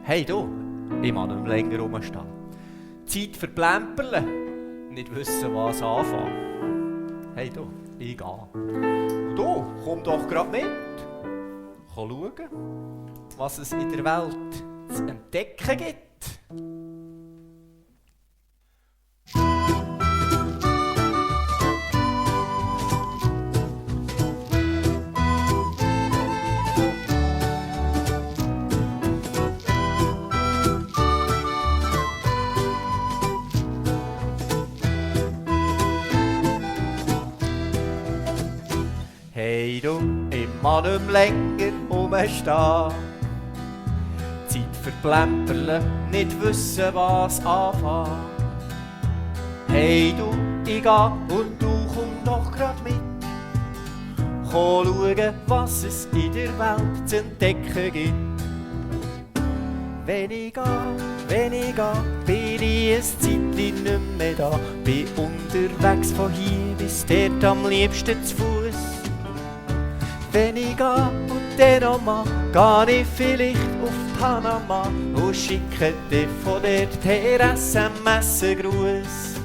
Hey du, ich mag nicht mehr länger rumstehen. Zeit für Plämperle, nicht wissen, was anfangen. Hey du, ich gehe. Und du, komm doch grad mit. Schauen, was es in der Welt zu entdecken gibt. Hey du, ich mag nicht mehr länger rumstehen. Zeit für Plämperle, nicht wissen, was anfangen. Hey du, ich geh und du komm doch grad mit. Komm schauen, was es in der Welt zu entdecken gibt. Wenn ich geh, bin ich ein Zeitchen nicht mehr da. Bin unterwegs von hier bis dort, am liebsten zu Fuß. Wenn ich geh und dann nochmal, geh ich vielleicht auf Panama und schicke dir von dort her SMS-Gruß.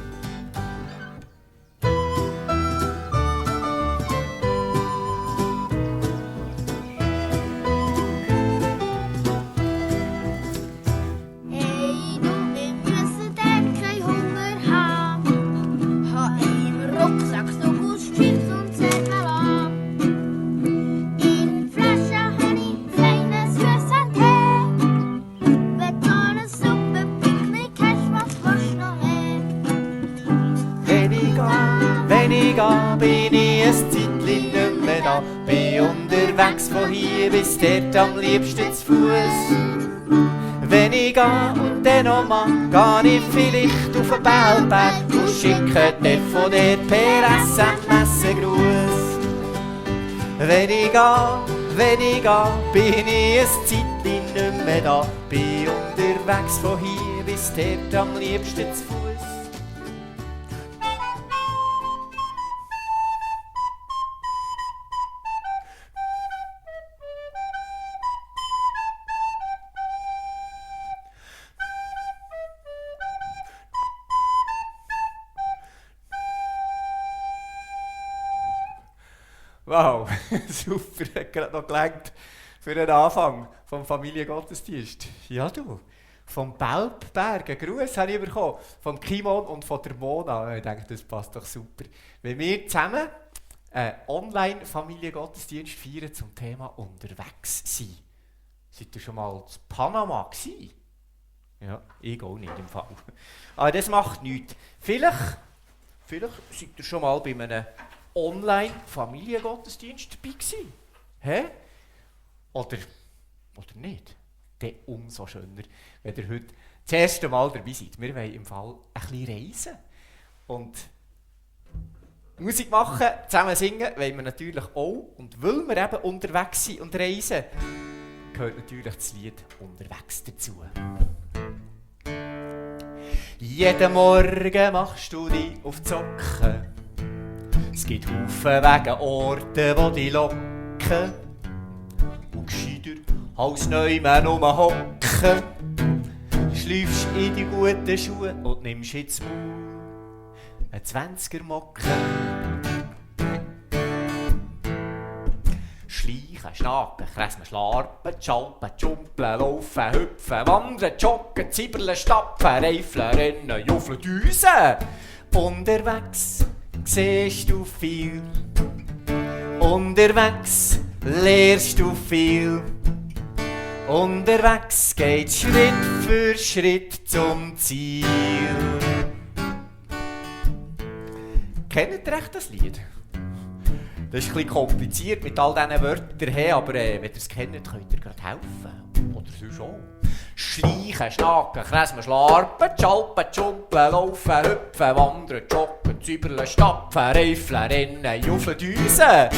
Bin ich ein Zeitchen nicht mehr da. Bin unterwegs von hier bis dort, am liebsten zu Fuß. Wenn ich geh und dann nochmal, geh ich vielleicht auf den Bellberg und schicke dir von dort per SMS einen Gruß. Wenn ich geh, bin ich ein Zeitchen nicht mehr da. Bin unterwegs von hier bis dort, am liebsten zu Fuß. Wow, super, hat gerade noch gelangt für den Anfang vom Familiengottesdienst. Ja du, vom Belpberg, einen Gruß habe ich bekommen, vom Kimon und von der Mona. Ich denke, das passt doch super. Wenn wir zusammen einen Online-Familiengottesdienst feiern zum Thema unterwegs sein. Seid ihr schon mal in Panama gewesen? Ja, ich auch nicht im Fall. Aber das macht nichts. Vielleicht seid ihr schon mal bei einem Online-Familiengottesdienst dabei gewesen. Hä? Oder nicht? Dann umso schöner, wenn ihr heute das erste Mal dabei seid. Wir wollen im Fall ein bisschen reisen. Und Musik machen, zusammen singen wollen wir natürlich auch. Und weil wir eben unterwegs sind und reisen, gehört natürlich das Lied «Unterwegs» dazu. Jeden Morgen machst du dich auf die Socken. Es gibt Haufen Wege, Orte, wo dich locken. Und gescheiter als neu rumhocken. Schläufst in die guten Schuhe und nimmst ins Maul einen 20er-Mocken. Schleichen, schnaken, kräsmen, schlarpen, schalpen, jumpeln, laufen, hüpfen, wandern, joggen, zibbeln, stapfen, reifeln, rennen, juffeln, düsen. Unterwegs siehst du viel, unterwegs lernst du viel. Unterwegs geht Schritt für Schritt zum Ziel. Kennt ihr echt das Lied? Das ist ein bisschen kompliziert mit all diesen Wörtern, aber wenn ihr es kennt, könnt ihr gerade helfen. Oder sonst auch. Schleichen, schnaken, kräsmen, schlarpen, schalpen, jumpeln, laufen, hüpfen, wandern, joggen, züberlen, stapfen, reifeln, rennen, juffeln, düsen.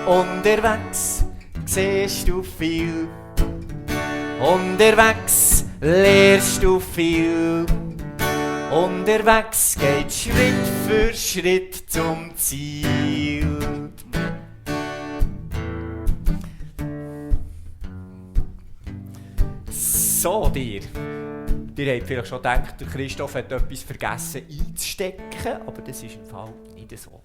Unterwegs siehst du viel. Unterwegs lernst du viel. Unterwegs geht Schritt für Schritt zum Ziel. So, ihr habt vielleicht schon gedacht, der Christoph hat etwas vergessen einzustecken, aber das ist im Fall nicht so.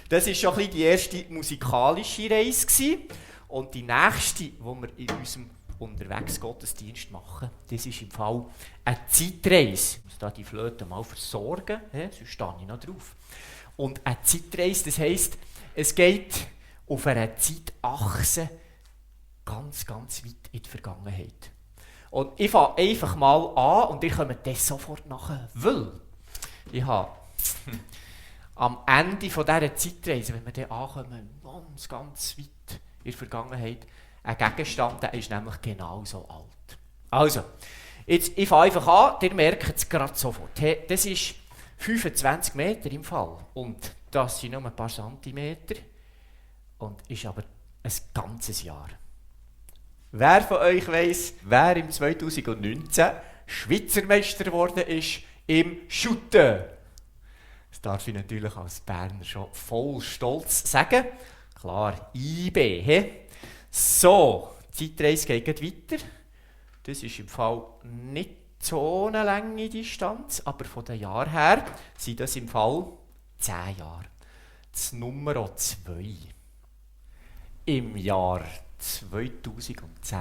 Das war schon ein bisschen die erste musikalische Reise gewesen. Und die nächste, die wir in unserem Unterwegsgottesdienst machen, das ist im Fall eine Zeitreise. Ich muss da die Flöte mal versorgen, sonst stehe ich noch drauf. Und eine Zeitreise, das heisst, es geht auf einer Zeitachse ganz, ganz weit in die Vergangenheit. Und ich fange einfach mal an und ihr kommt das sofort nachher, weil ich habe am Ende dieser Zeitreise, wenn wir dann ankommen, ganz, ganz weit in der Vergangenheit, ein Gegenstand, der ist nämlich genauso alt. Also, jetzt, ich fange einfach an, ihr merkt es gerade sofort. Hey, das ist 25 Meter im Fall und das sind nur ein paar Zentimeter und ist aber ein ganzes Jahr. Wer von euch weiss, wer im 2019 Schweizer Meister geworden ist im Shooten? Das darf ich natürlich als Berner schon voll stolz sagen. Klar, IB. He? So, die Zeitreise geht weiter. Das ist im Fall nicht so eine lange Distanz, aber von den Jahren her sind das im Fall 10 Jahre. Das Nummer 2. Im Jahr 2010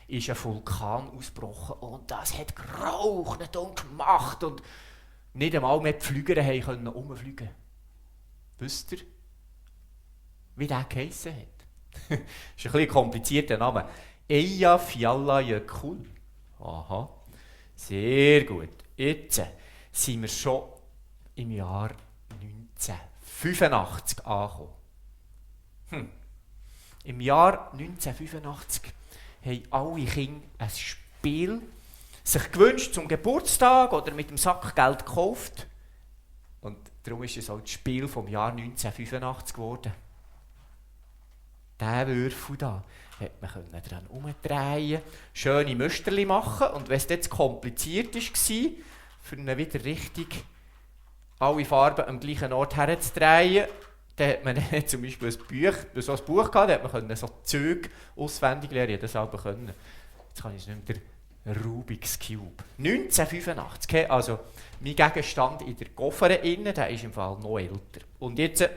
ist ein Vulkan ausgebrochen und das hat geraucht und gemacht und nicht einmal mehr die Flüger konnten rumfliegen. Wisst ihr, wie der geheissen hat? Das ist ein bisschen komplizierter Name. Eyjafjallajökull. Aha, sehr gut. Jetzt sind wir schon im Jahr 1985 angekommen. Im Jahr 1985 haben alle Kinder ein Spiel sich gewünscht zum Geburtstag oder mit dem Sackgeld gekauft. Und darum ist es auch das Spiel vom Jahr 1985 geworden. Diesen Würfel da hat man dran umdrehen, schöne Musterchen machen und wenn es jetzt kompliziert war, für ihn wieder richtig alle Farben am gleichen Ort herzudrehen, dann hat man zum Beispiel so ein Buch gehabt, da hat man so Züge auswendig lernen, das selber können. Jetzt kann ich es nicht mehr, der Rubik's Cube. 1985, also mein Gegenstand in der Koffer innen, der ist im Fall noch älter. Und jetzt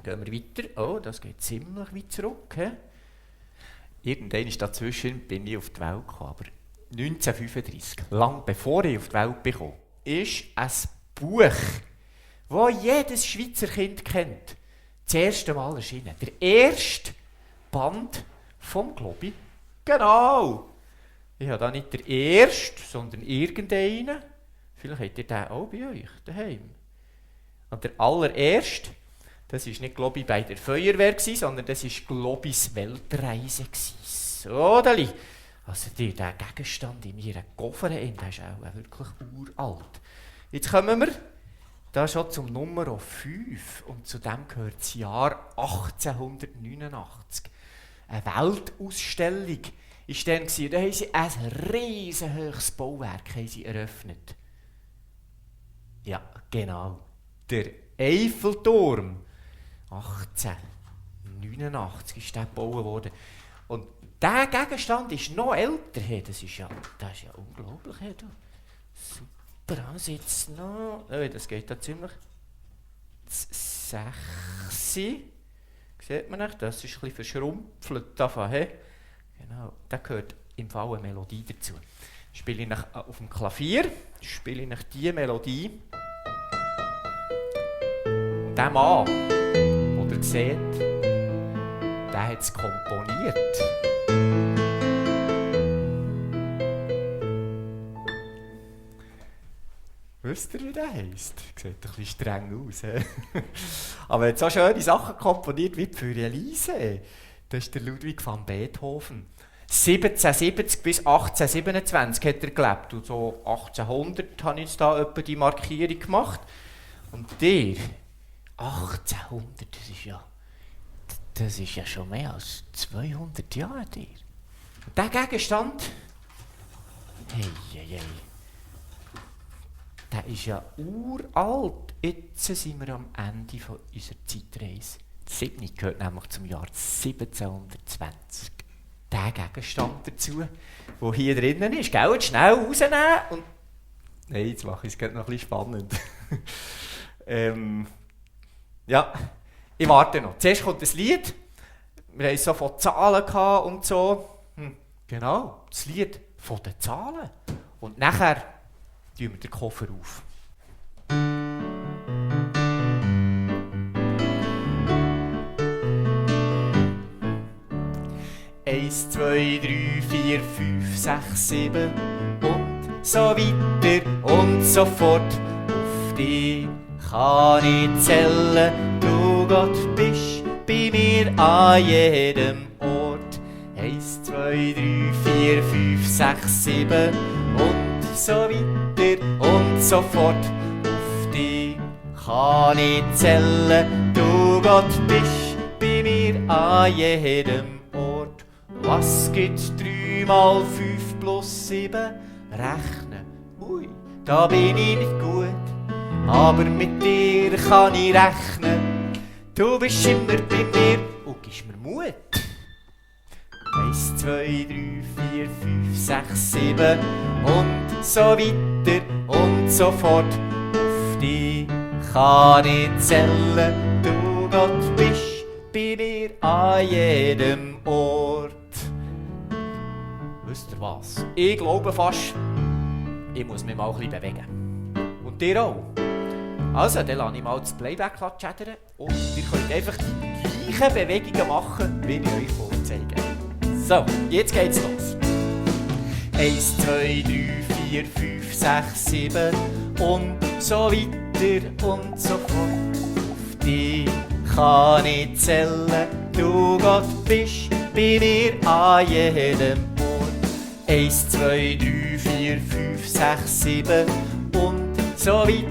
gehen wir weiter. Oh, das geht ziemlich weit zurück. Irgendwann ist dazwischen bin ich auf die Welt gekommen, aber 1935, lang bevor ich auf die Welt bekam, ist ein Buch, das jedes Schweizer Kind kennt, das erste Mal erschienen. Der erste Band vom Globi. Genau! Ich habe da nicht der erste, sondern irgendeinen. Vielleicht habt ihr den auch bei euch daheim. Und der allererste, das war nicht Globi bei der Feuerwehr, sondern das war Globis Weltreise. So, Deli. Also der Gegenstand in meiner Koffer, der ist auch wirklich uralt. Jetzt kommen wir da schon zum Nummer 5 und zu dem gehört das Jahr 1889. Eine Weltausstellung war dann, da haben sie ein riesenhohes Bauwerk eröffnet. Ja, genau. Der Eiffelturm. 1889 ist der gebaut worden. Und dieser Gegenstand ist noch älter. Hey, das ist ja unglaublich. Hey, super, also jetzt noch. Oh, das geht da ziemlich. Das 6. Sieht man nicht? Das ist ein bisschen verschrumpelt davon. Hey? Genau, da gehört im Fall eine Melodie dazu. Spiele ich auf dem Klavier, spiele ich diese Melodie. Und der Mann, den ihr seht, der hat es komponiert. Wisst ihr, wie der heisst? Sieht ein bisschen streng aus. Aber er hat so schöne Sachen komponiert wie für Elise. Das ist der Ludwig van Beethoven. 1770 bis 1827 hat er gelebt. Und so 1800 habe ich jetzt da etwa die Markierung gemacht. Und der 1800, das ist ja schon mehr als 200 Jahre der. Und der Gegenstand, der ist ja uralt. Jetzt sind wir am Ende von unserer Zeitreise. Sydney gehört nämlich zum Jahr 1720. den Gegenstand dazu, der hier drinnen ist. Gell? Jetzt schnell rausnehmen und... Nein, jetzt mache ich es gerade noch ein bisschen spannend. Ja, ich warte noch. Zuerst kommt das Lied. Wir hatten so von Zahlen und so. Genau, das Lied von den Zahlen. Und nachher tun wir den Koffer auf. 1, 2, 3, 4, 5, 6, 7 und so weiter und so fort. Auf dich kann ich zählen, du Gott bist bei mir an jedem Ort. 1, 2, 3, 4, 5, 6, 7 und so weiter und so fort. Auf dich kann ich zählen, du Gott bist bei mir an jedem Ort. Was gibt 3 mal 5 plus 7? Rechnen, ui, da bin ich nicht gut. Aber mit dir kann ich rechnen. Du bist immer bei mir und gibst mir Mut. 1, 2, 3, 4, 5, 6, 7 und so weiter und so fort. Auf dich kann ich zählen, du Gott bist bei mir an jedem Ort. Wisst ihr was? Ich glaube fast, ich muss mich mal ein bisschen bewegen. Und ihr auch. Also, dann lasse ich mal das Playback chattern und ihr könnt einfach die gleichen Bewegungen machen, wie ich euch vorzeige. So, jetzt geht's los. 1, 2, 3, 4, 5, 6, 7 und so weiter und so fort. Auf dich kann ich zählen, du Gott bist bei mir an jedem Ort. 1, 2, 3, 4, 5, 6, 7 und so weiter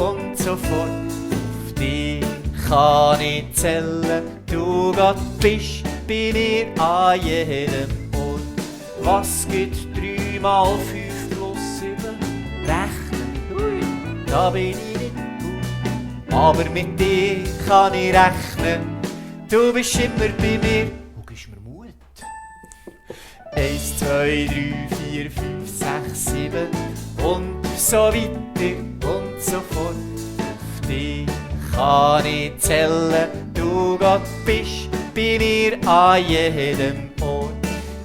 und so fort. Auf dich kann ich zählen, du Gott bist bei mir an jedem Ort. Was gibt 3 mal 5 plus 7? Rechnen, ui, da bin ich nicht gut. Aber mit dir kann ich rechnen, du bist immer bei mir und gibst mir Mut. 1, 2, 3, 4, 5, 6, 7 und so weiter und so fort. Auf dich kann ich zählen, du Gott bist bei mir an jedem Ort.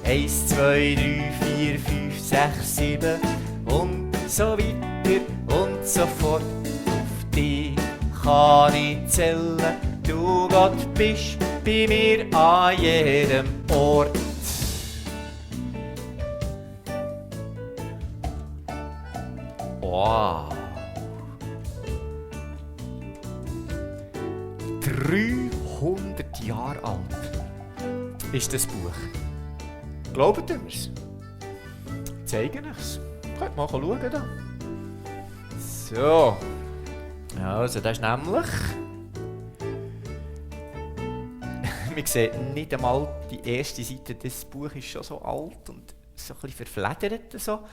1, 2, 3, 4, 5, 6, 7 und so weiter und so fort. Auf dich kann ich zählen, du Gott bist bei mir an jedem Ort. Wow! 300 Jahre alt ist das Buch. Glaubt ihr mir's? Zeigen ich's. Könnt mal schauen da. So. Also, das ist nämlich... Man sieht nicht einmal die erste Seite. Das Buch ist schon so alt und so ein bisschen verfledert. So.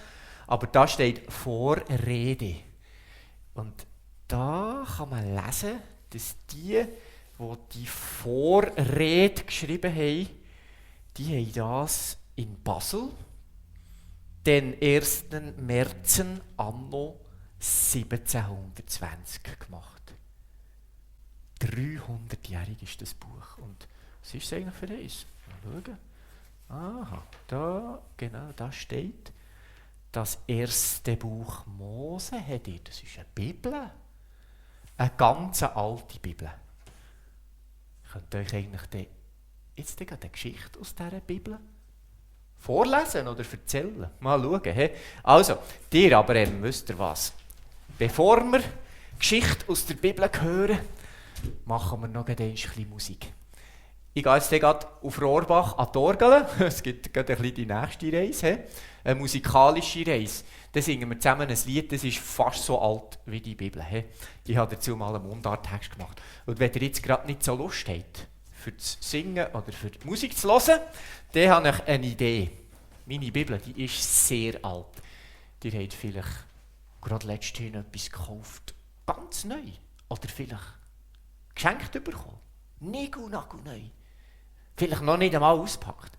Aber da steht Vorrede. Und da kann man lesen, dass die Vorrede geschrieben haben, die haben das in Basel den 1. März anno 1720 gemacht. 300-jährig ist das Buch. Und was ist es eigentlich für eins? Mal schauen. Aha, da, genau, da steht, das erste Buch Mose hat ihr. Das ist eine Bibel. Eine ganz alte Bibel. Ich könnte euch eigentlich jetzt eine Geschichte aus dieser Bibel vorlesen oder erzählen. Mal schauen. He? Also, dir aber wisst ihr was? Bevor wir Geschichte aus der Bibel hören, machen wir noch ein bisschen Musik. Ich gehe jetzt gerade auf Rohrbach an die Orgel. Es gibt gerade ein bisschen die nächste Reise. He? Eine musikalische Reise. Da singen wir zusammen ein Lied, das ist fast so alt wie die Bibel. He? Ich habe dazu mal einen Mundarttext gemacht. Und wenn ihr jetzt gerade nicht so Lust habt, für das Singen oder für die Musik zu hören, dann habe ich eine Idee. Meine Bibel, die ist sehr alt. Ihr habt vielleicht gerade letzthin etwas gekauft, ganz neu. Oder vielleicht geschenkt bekommen. Nigelnagelneu. Vielleicht noch nicht einmal auspackt.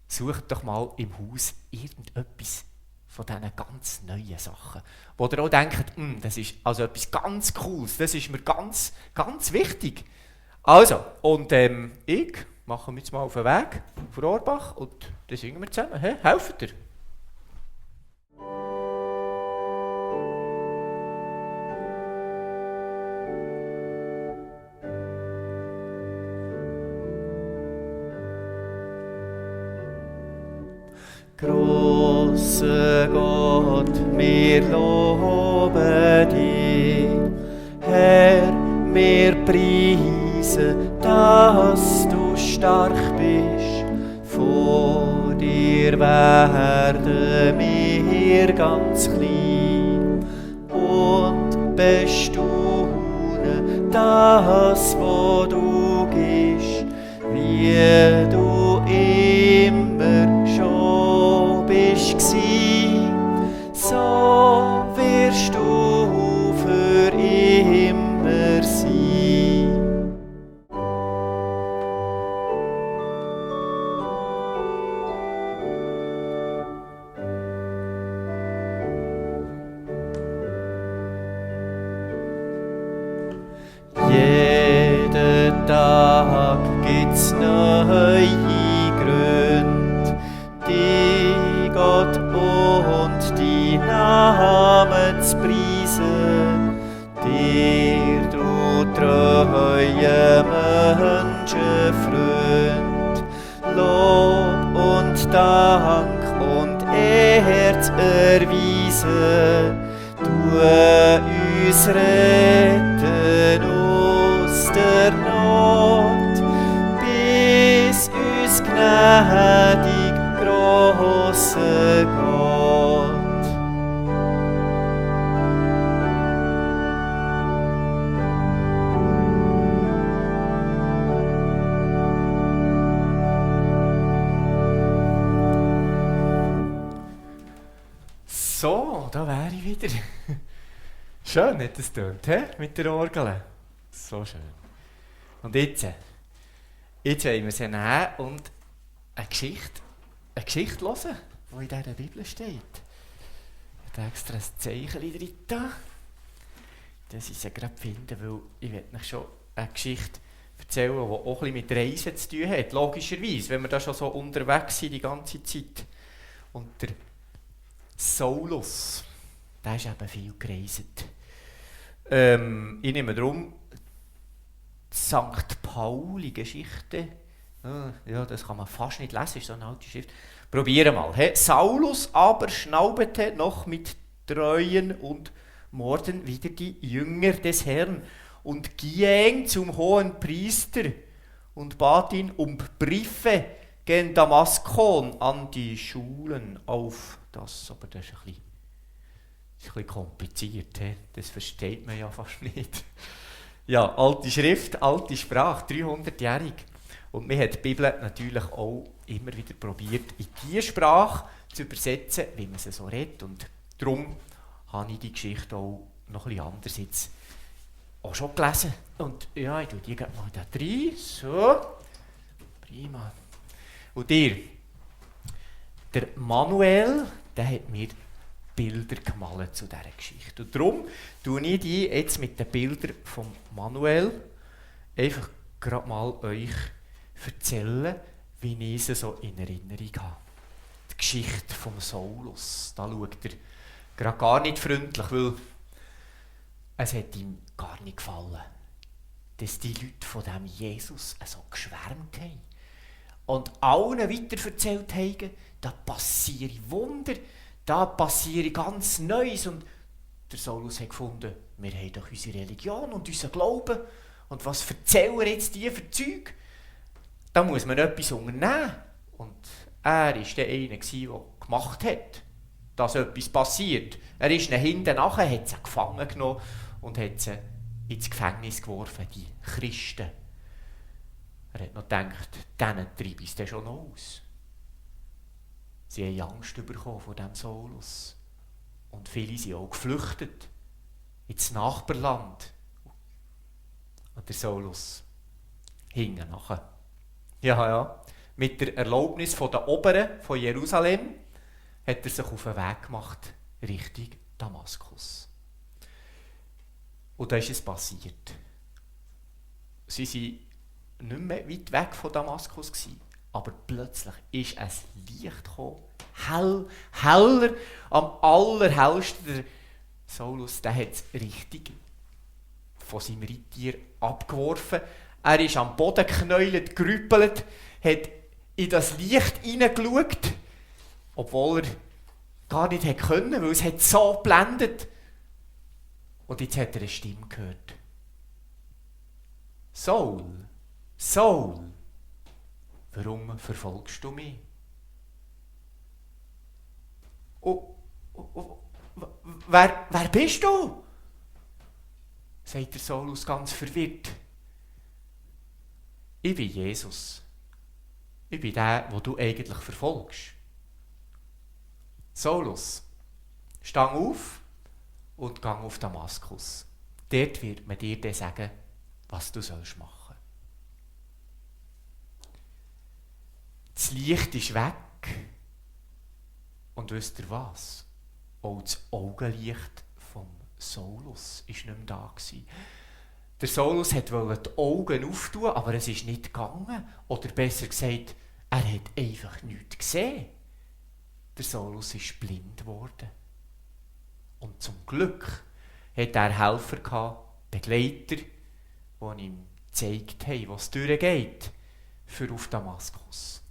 sucht doch mal im Haus irgendetwas von diesen ganz neuen Sachen, wo ihr auch denkt, das ist also etwas ganz Cooles, das ist mir ganz, ganz wichtig. Also, und ich mache mich jetzt mal auf den Weg von Orbach und dann singen wir zusammen. He? Helft ihr? Grosser Gott, wir loben dich, Herr, wir preisen, dass du stark bist. Vor dir werden wir ganz klein und bestaunen das, was du gibst, wie du immer schon bist gsi, so wirst du für immer sein. Jeden Tag gibt's neue Gründe, die Gott und die Namen zu preisen, dir du treue Menschenfreund, Lob und Dank und Ehre zu erweisen, du uns retten aus der Not, bis uns gnädig grosser Gott. So, da wäre ich wieder. Schön hat es getönt, mit der Orgel. So schön. Und jetzt wollen wir sie nehmen und eine Geschichte hören, die in dieser Bibel steht. Ich habe extra ein Zeichen drin, dass ich sie gerade finde, weil ich euch schon eine Geschichte erzählen, die auch ein bisschen mit Reisen zu tun hat. Logischerweise, wenn wir da schon so unterwegs sind die ganze Zeit. Und der Saulus, der ist eben viel gereist. Ich nehme darum die St. Pauli-Geschichte. Ja, das kann man fast nicht lesen, ist so eine alte Schrift. Probieren mal. He? Saulus aber schnaubete noch mit Treuen und Morden wieder die Jünger des Herrn und ging zum hohen Priester und bat ihn um Briefe gen Damaskon an die Schulen auf das. Aber das ist ein bisschen kompliziert. He? Das versteht man ja fast nicht. Ja, alte Schrift, alte Sprache, 300-jährig. Und man hat die Bibel natürlich auch immer wieder probiert, in diese Sprache zu übersetzen, wie man sie so redet. Und darum habe ich die Geschichte auch noch ein bisschen anders jetzt auch schon gelesen. Und ja, ich tue die mal da rein. So, prima. Und ihr, der Manuel, der hat mir Bilder gemalt zu dieser Geschichte. Und darum tue ich die jetzt mit den Bildern von Manuel einfach gerade mal euch erzählen, wie ich sie so in Erinnerung habe. Die Geschichte vom Saulus. Da schaut er gerade gar nicht freundlich, weil es hat ihm gar nicht gefallen, dass die Leute von diesem Jesus so geschwärmt haben. Und allen weiterverzählt haben, da passieren Wunder, da passiert ganz Neues. Und der Saulus hat gefunden, wir haben doch unsere Religion und unseren Glauben. Und was erzählen jetzt die für Zeug? Da muss man etwas unternehmen. Und er war der eine, der gemacht hat, dass etwas passiert. Er ist ihnen hinten nachher, hat sie gefangen genommen und hat sie ins Gefängnis geworfen, die Christen. Er hat noch gedacht, denen treibe ich es schon noch aus. Sie haben Angst bekommen vor diesem Saulus. Und viele sind auch geflüchtet ins Nachbarland. Und der Saulus hing nachher. Ja, Mit der Erlaubnis der Oberen von Jerusalem hat er sich auf den Weg gemacht Richtung Damaskus. Und da ist es passiert. Sie waren nicht mehr weit weg von Damaskus gewesen, aber plötzlich ist ein Licht gekommen, heller, am allerhellsten. Der Saulus, der hat es richtig von seinem Reittier abgeworfen. Er ist am Boden geknäult, gerüppelt, hat in das Licht hineingeschaut, obwohl er gar nicht hätte können, weil es hat so geblendet. Und jetzt hat er eine Stimme gehört. Saul, Saul, warum verfolgst du mich? Wer bist du? Sagt der Saulus ganz verwirrt. Ich bin Jesus. Ich bin der, den du eigentlich verfolgst. Saulus, steh auf und geh auf Damaskus. Dort wird man dir dann sagen, was du sollst machen. Das Licht ist weg. Und wisst ihr was? Auch das Augenlicht vom Saulus war nicht mehr da. Der Saulus wollte die Augen auftun, aber es ist nicht gegangen. Oder besser gesagt, er hat einfach nichts gesehen. Der Saulus ist blind geworden. Und zum Glück hatte er Helfer gehabt, Begleiter, die ihm gezeigt haben, was durchgeht, für auf Damaskus.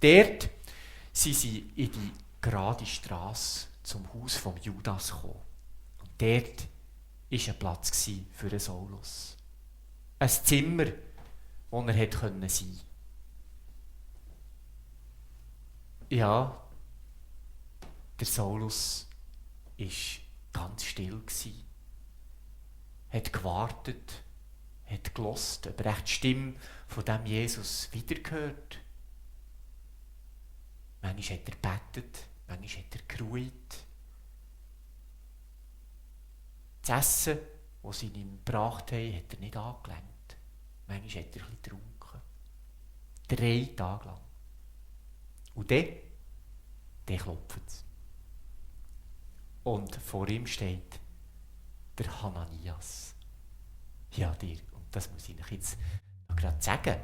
Dort sind sie in die gerade Strasse zum Haus von Judas gekommen. Und dort war ein Platz für den Saulus. Ein Zimmer, wo er hätte sein können. Ja, der Saulus war ganz still, hat gewartet, hat gehört, ob er die Stimme von dem Jesus wiedergehört. Manchmal hat er gebetet, manchmal hat er geruht. Das Essen, das sie ihm gebracht haben, hat er nicht angelenkt. Manchmal hat er ein bisschen getrunken. 3 Tage lang. Und dann klopft es. Und vor ihm steht der Hananias. Ja, dir, und das muss ich euch jetzt noch gerade sagen.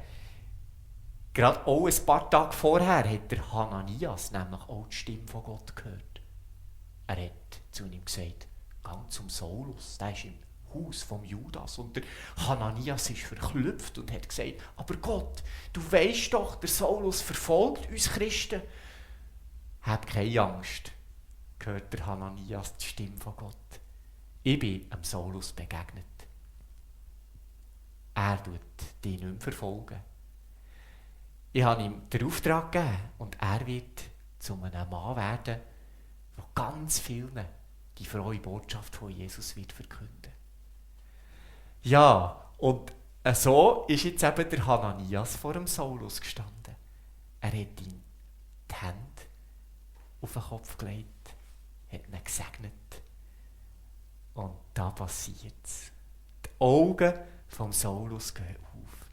Gerade auch ein paar Tage vorher hat der Hananias nämlich auch die Stimme von Gott gehört. Er hat zu ihm gesagt, geh zum Saulus, der ist im Haus vom Judas. Und der Hananias ist verklüpft und hat gesagt, aber Gott, du weisst doch, der Saulus verfolgt uns Christen. Hab keine Angst, hört der Hananias die Stimme von Gott. Ich bin dem Saulus begegnet. Er wird dich nicht mehr verfolgen. Ich habe ihm den Auftrag gegeben und er wird zu einem Mann werden, der ganz vielen die frohe Botschaft von Jesus wird verkünden. Ja, und so ist jetzt eben der Hananias vor dem Saulus gestanden. Er hat ihm die Hände auf den Kopf gelegt, hat ihn gesegnet. Und da passiert es. Die Augen vom Saulus gehen auf.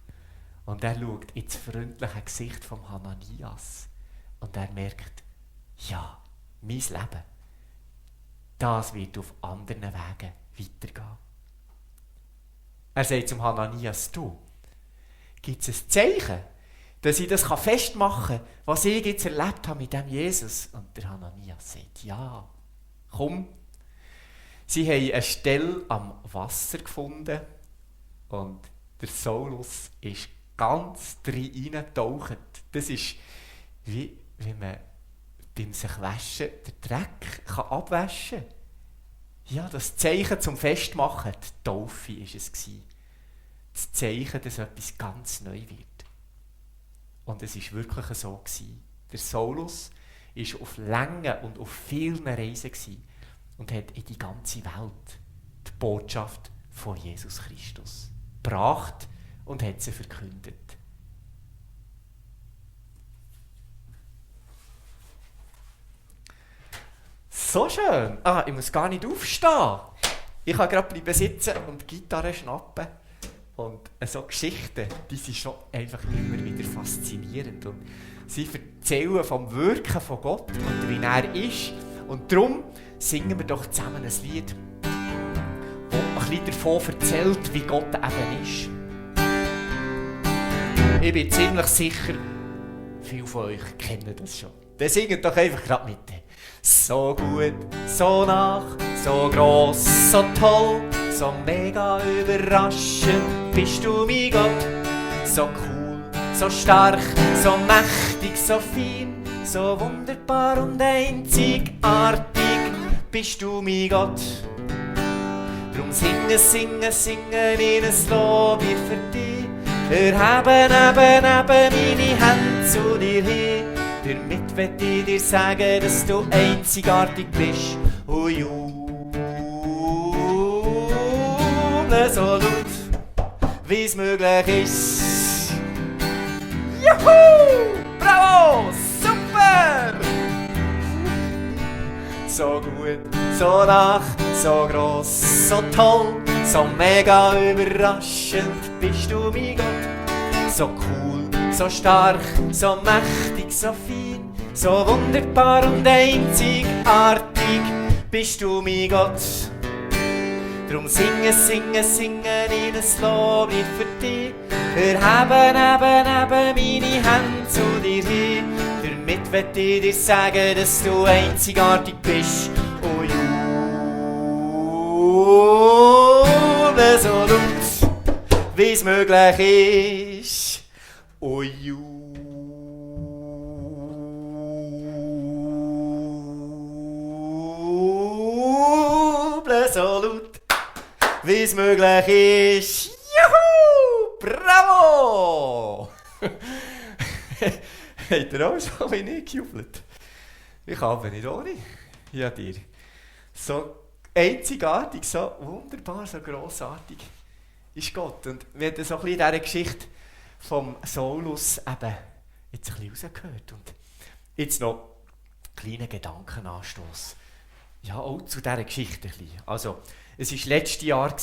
Und er schaut ins freundliche Gesicht vom Hananias. Und er merkt, ja, mein Leben, das wird auf anderen Wegen weitergehen. Er sagt zum Hananias, du, gibt es ein Zeichen, dass ich das festmachen kann, was ich jetzt erlebt habe mit dem Jesus? Und der Hananias sagt, ja, komm. Sie haben eine Stelle am Wasser gefunden und der Saulus ist ganz reingetaucht. Das ist wie wenn man beim sich waschen den Dreck abwaschen kann. Ja, das Zeichen zum Festmachen, die Taufe war es. Das Zeichen, dass etwas ganz neu wird. Und es war wirklich so. Der Saulus war auf langen und auf vielen Reisen und hat in die ganze Welt die Botschaft von Jesus Christus gebracht und hat sie verkündet. So schön! Ich muss gar nicht aufstehen. Ich kann gerade bleiben sitzen und die Gitarre schnappen Und so Geschichten, die sind schon einfach immer wieder faszinierend. Und sie erzählen vom Wirken von Gott und wie er ist. Und darum singen wir doch zusammen ein Lied, das ein bisschen davon erzählt, wie Gott eben ist. Ich bin ziemlich sicher, viele von euch kennen das schon. Dann singt doch einfach gerade mit. So gut, so nach, so gross, so toll, so mega überraschend bist du, mein Gott. So cool, so stark, so mächtig, so fein, so wunderbar und einzigartig bist du, mein Gott. Drum singen, singen, singen in ein Lob für dich. Erheben, meine Hände zu dir hin. Damit möchte ich dir sagen, dass du einzigartig bist. Und jubel so laut, wie es möglich ist. Juhu! Bravo! Super! So gut, so nach, so gross, so toll, so mega überraschend bist du, mein Gott. So cool, so stark, so mächtig, so fein, so wunderbar und einzigartig bist du, mein Gott. Drum singen, singen, singen in ein Loblied für dich. Erheben, meine Hände zu dir hin. Damit möchte ich dir sagen, dass du einzigartig bist. Oh, jubel so laut, wie es möglich ist. Oh, jubel so laut, wie es möglich ist. Juhu! Bravo! Habt ihr auch so wie ich gejubelt? Ich kann aber nicht ohne. Ja, dir. So einzigartig, so wunderbar, so grossartig ist Gott. Und wir haben so ein bisschen in dieser Geschichte vom Saulus eben jetzt ein bisschen rausgehört. Und jetzt noch einen kleinen Gedankenanstoss. Ja, auch zu dieser Geschichte ein bisschen. Also, es war letztes Jahr,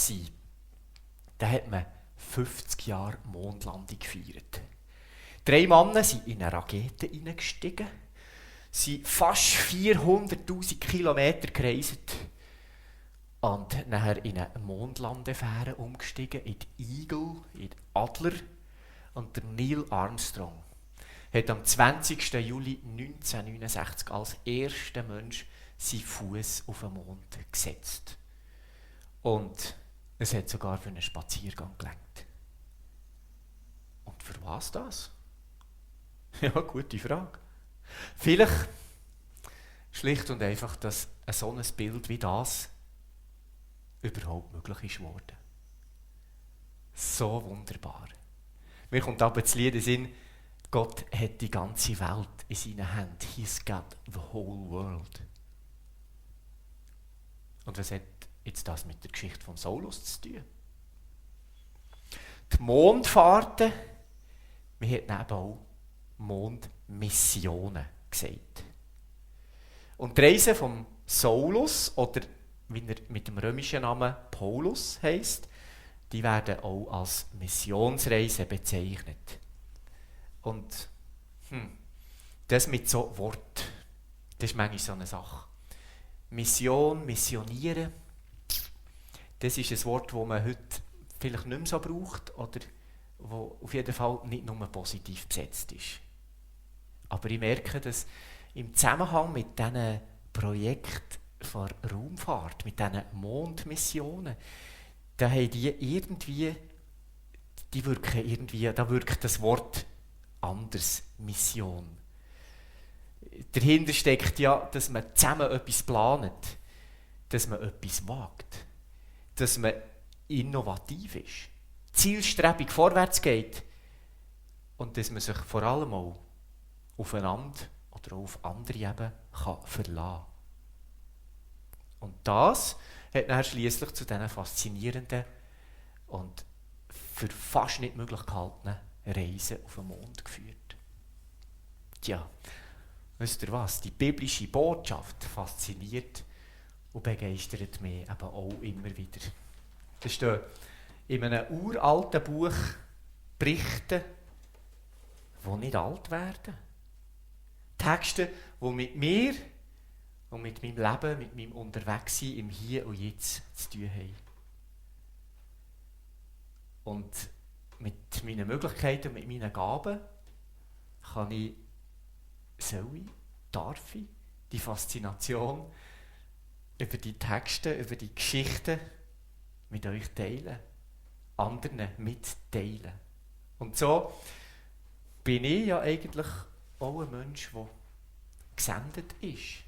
da hat man 50 Jahre Mondlandung gefeiert. 3 Männer sind in eine Rakete hineingestiegen, sind fast 400'000 Kilometer gereist und nachher in eine Mondlandefähre umgestiegen, in die Eagle, in die Adler. Und der Neil Armstrong hat am 20. Juli 1969 als erster Mensch seinen Fuß auf den Mond gesetzt. Und es hat sogar für einen Spaziergang gereicht. Und für was das? Ja, gute Frage. Vielleicht schlicht und einfach, dass so ein Bild wie das überhaupt möglich ist geworden. So wunderbar. Mir kommt aber das Lied in den Sinn, Gott hat die ganze Welt in seinen Händen. He's got the whole world. Und was hat jetzt das mit der Geschichte von Saulus zu tun? Die Mondfahrten, man hat eben auch Mondmissionen gesagt. Und die Reise von Saulus, oder wie er mit dem römischen Namen Paulus heisst, die werden auch als Missionsreise bezeichnet. Und das mit so Wort, das ist manchmal so eine Sache. Mission, missionieren, das ist ein Wort, das man heute vielleicht nicht mehr so braucht oder wo auf jeden Fall nicht nur positiv besetzt ist. Aber ich merke, dass im Zusammenhang mit diesen Projekten der Raumfahrt, mit diesen Mondmissionen, da haben die wirken irgendwie, da wirkt das Wort anders, Mission. Dahinter steckt ja, dass man zusammen etwas plant, dass man etwas wagt, dass man innovativ ist, zielstrebig vorwärts geht und dass man sich vor allem auch aufeinander oder auch auf andere eben verlassen kann. Und das hat dann schliesslich zu diesen faszinierenden und für fast nicht möglich gehaltenen Reisen auf den Mond geführt. Tja, wisst ihr was? Die biblische Botschaft fasziniert und begeistert mich eben auch immer wieder. Das steht in einem uralten Buch berichten, die nicht alt werden. Texte, die mit mir und mit meinem Leben, mit meinem Unterwegssein im Hier und Jetzt zu tun haben. Und mit meinen Möglichkeiten, mit meinen Gaben kann ich, darf ich die Faszination über die Texte, über die Geschichten mit euch teilen, anderen mitteilen. Und so bin ich ja eigentlich auch ein Mensch, der gesendet ist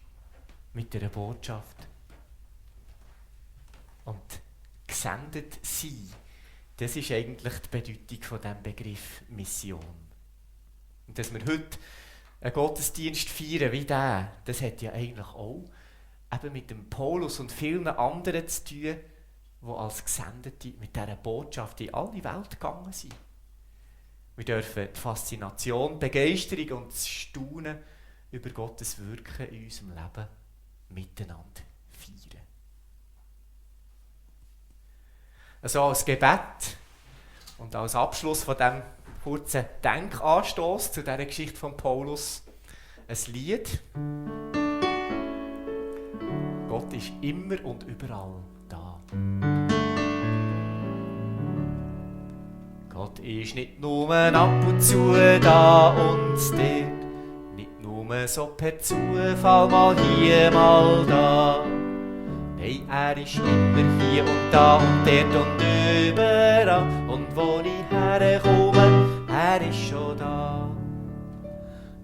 mit dieser Botschaft. Und gesendet sein, das ist eigentlich die Bedeutung von diesem Begriff Mission. Und dass wir heute einen Gottesdienst feiern wie diesen, das hat ja eigentlich auch eben mit dem Paulus und vielen anderen zu tun, die als Gesendete mit dieser Botschaft in alle Welt gegangen sind. Wir dürfen die Faszination, Begeisterung und das Staunen über Gottes Wirken in unserem Leben miteinander feiern. Also als Gebet und als Abschluss von diesem kurzen Denkanstoss zu dieser Geschichte von Paulus ein Lied. Gott ist immer und überall da. Gott ist nicht nur ab und zu da und dort, nicht nur so per Zufall mal hier, mal da. Nein, er ist immer hier und da und dort und überall. Und wo ich herkomme, er ist schon da.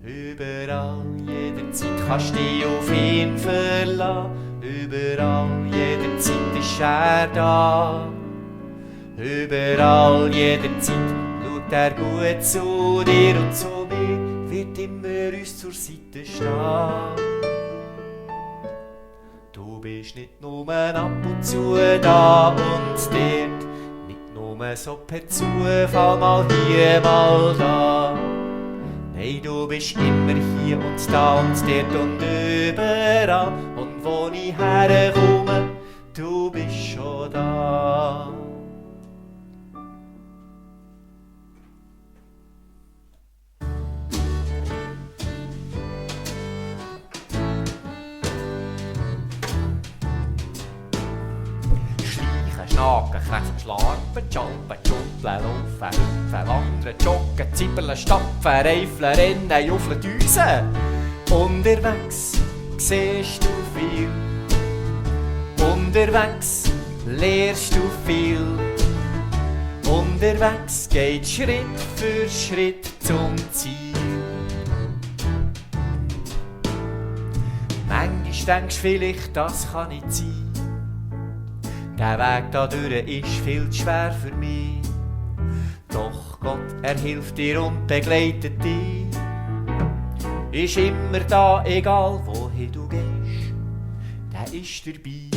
Überall, jederzeit kannst du dich auf ihn verlassen. Überall, jederzeit ist er da. Überall, jederzeit schaut er gut zu dir und zu mir, wird immer uns zur Seite stehen. Du bist nicht nur ab und zu da und dort, nicht nur so per Zufall mal hier, mal da. Nein, du bist immer hier und da und dort und überall. Und wo ich herkomme, du bist schon da. Schnaken, Kräften, Schlarpen, Schalpen, Schuppeln, Laufen, Hüpfen, Wandern, Joggen, Zippeln, Stapfen, Reifeln, Rennen, Juffeln, Düsen. Unterwegs siehst du viel, unterwegs lernst du viel. Unterwegs geht Schritt für Schritt zum Ziel. Manchmal denkst du vielleicht, das kann nicht sein. Der Weg dadurch ist viel zu schwer für mich. Doch Gott, er hilft dir und begleitet dich. Ist immer da, egal wohin du gehst. Der ist dabei.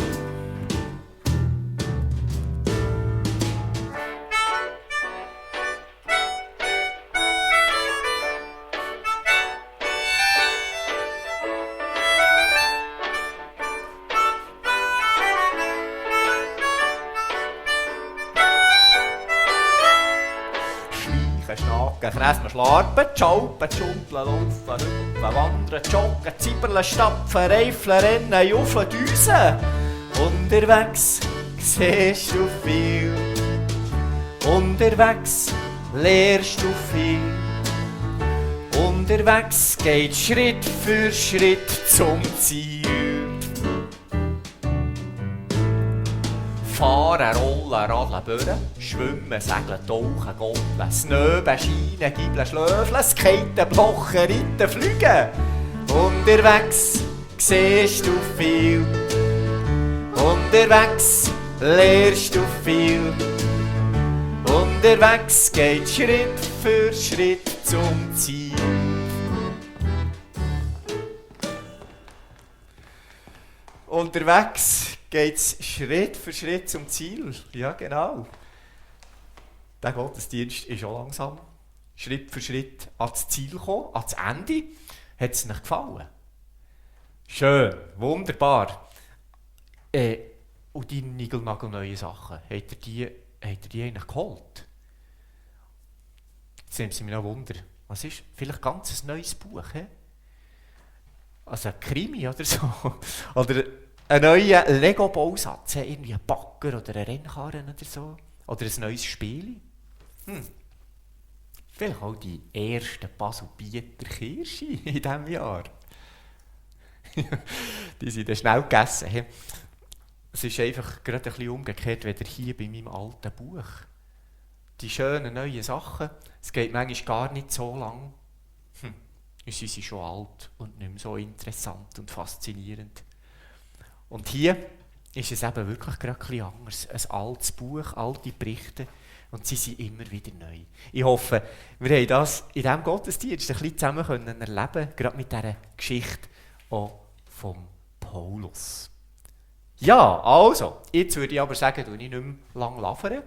Schnaken, Kräsmen, Schlarpen, Schalpen, Schumpeln, Laufen, Hüpfen, Wandern, Joggen, Zippeln, Stapfen, Reifeln, Rennen, Juffeln, Düsen. Unterwegs siehst du viel, unterwegs lernst du viel. Unterwegs geht Schritt für Schritt zum Ziel. Fahren, rollen, radeln, böhren, schwimmen, segeln, tauchen, gommeln, snöben, scheinen, giebeln, schlöfeln, skaten, blochen, reiten, fliegen. Unterwegs siehst du viel, unterwegs lernst du viel. Unterwegs geht Schritt für Schritt zum Ziel. Unterwegs geht es Schritt für Schritt zum Ziel. Ja, genau. Der Gottesdienst ist schon langsam Schritt für Schritt ans Ziel gekommen, ans Ende. Hat es euch gefallen? Schön, wunderbar. Und die niegelnagelneuen Sachen, habt ihr die habt ihr die eigentlich geholt? Jetzt nimmt sie mich noch Wunder. Was ist? Vielleicht ganz ein neues Buch, he? Also ein Krimi oder so. Oder ein neuer Lego-Bausatz, irgendwie ein Bagger oder ein Rennkarren oder so. Oder ein neues Spiel. Vielleicht auch die ersten Basel-Bieter Kirsche in diesem Jahr. Die sind dann schnell gegessen. He? Es ist einfach gerade ein bisschen umgekehrt, wie hier bei meinem alten Buch. Die schönen neuen Sachen, es geht manchmal gar nicht so lang. Und sie sind schon alt und nicht mehr so interessant und faszinierend. Und hier ist es eben wirklich gerade etwas anders. Ein altes Buch, alte Berichte und sie sind immer wieder neu. Ich hoffe, wir haben das in diesem Gottesdienst ein bisschen zusammen erleben können, gerade mit dieser Geschichte auch von Paulus. Ja, also, jetzt würde ich aber sagen, dass ich nicht mehr lange labere.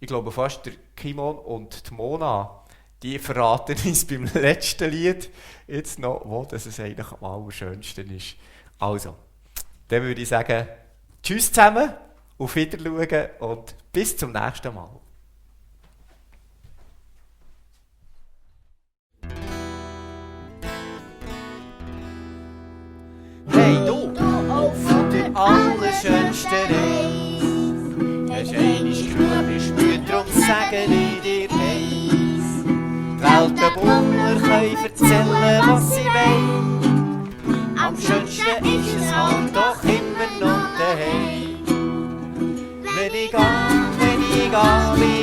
Ich glaube fast, der Kimon und die Mona, die verraten uns beim letzten Lied jetzt noch, wo das es eigentlich am allerschönsten ist. Also, dann würde ich sagen, tschüss zusammen, auf Wiedersehen und bis zum nächsten Mal. Hey du, auf der allerschönsten Reise, hast einmal genug gespürt, darum sage ich dir hey. Die Weltenbummler können erzählen, was sie wollen. Am schönsten ist es halt doch immer noch daheim. Wenn ich gehe,